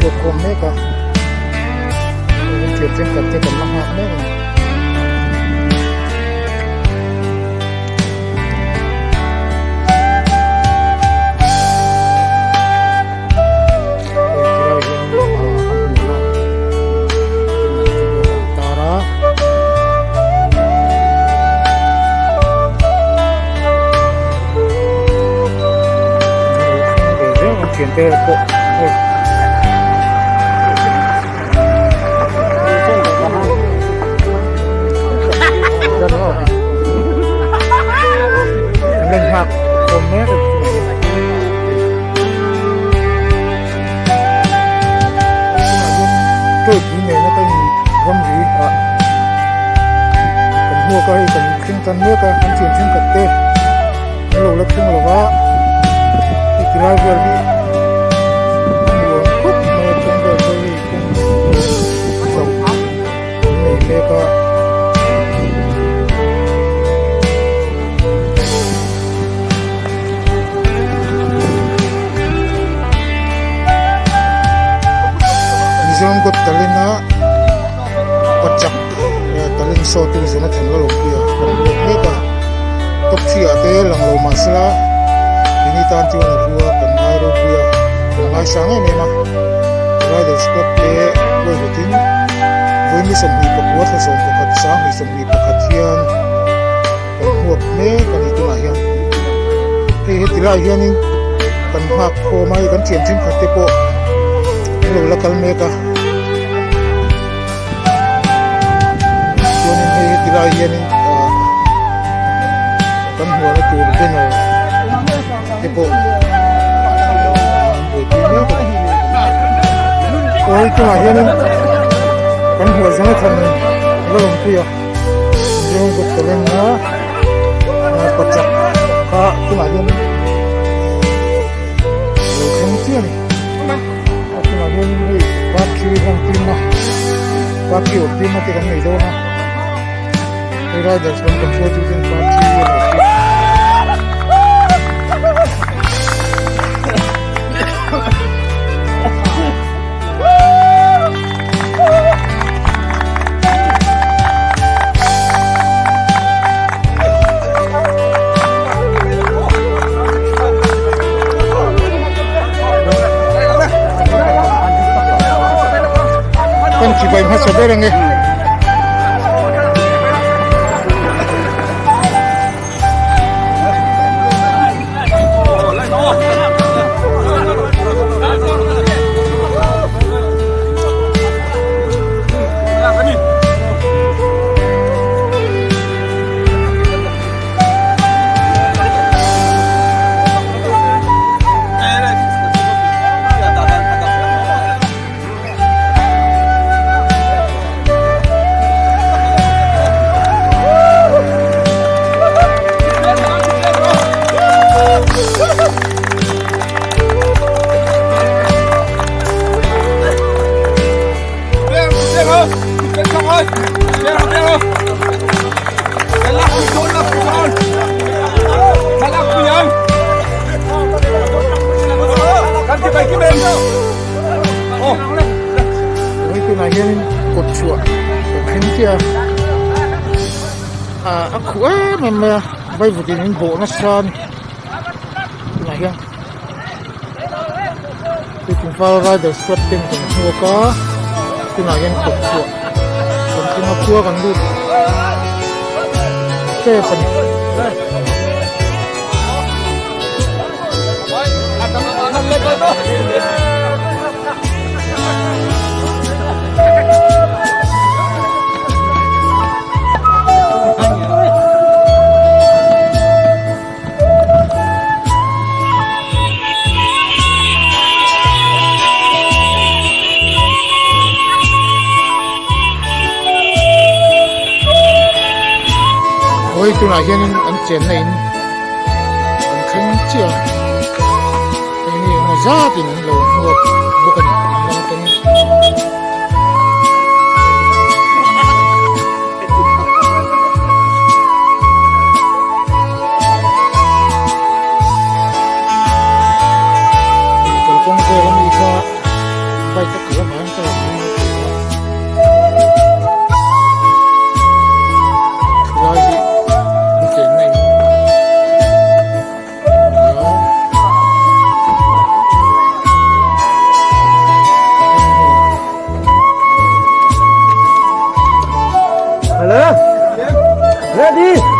hmuak khawm mek a kan thian thenkhat te kan la nghak mek a ni. Hei tilai hian a hmuhna an tar a. Thiante pawh hei an la nghak khawm mek a ni nena kan ramri ah kan hmuak a hei kan thleng tan mek a kan thian thenkhat te an lo la thleng lo va hei ti lai vel hi a nuam khawp mai a kawng vel pawh hi kawng chauh an nei mek a. Mizoram Got Talent a pachak talent show te Jonathan Lalawmpuia kan hmuak mek a top 3 ah te lang lo mahsela keini tan chuan a hlua kan ngai ropui a kan ngaisang em em a Riders Club te huaihawtin vawi 24 thla 11 21 hian kan hmuak mek a ni tunah hian hei heti lai hianin kan nghak khawm a hei kan thian thenkhat te pawh an lo la kal mek a chuanin hei heti lai hianin ah kan hmuahna tur banner te pawh an buaipui mek a ni aw hei tunah hianin kan hmuah Jonathan Lalawmpuia Mizoram Got Talent a pachak kha tunah hian a lo thleng chiah a ni a tunah hian hei party hawng tirna party awm tirna te kan nei dawn a hei riders lam kan hruaitu ten party an awm tir. Kan chibai hmasa ber ange. Hei tunah hianin kawt chhuah kan thleng chiah a ah a khuh em em mai a vaivutin in bawh nasa a ni tunah hian Tuitumfal Riders Club ten kan hmuak a tunah hian kawt chhuah kan thleng a khua kan lut tep a ni. Hawi tunah hianin an chenna in an thleng chiah a hei mi emaw zatin an lo hmuak bawk a ni an lam atangin. Kalkawng vel ami kha bike a. Ready?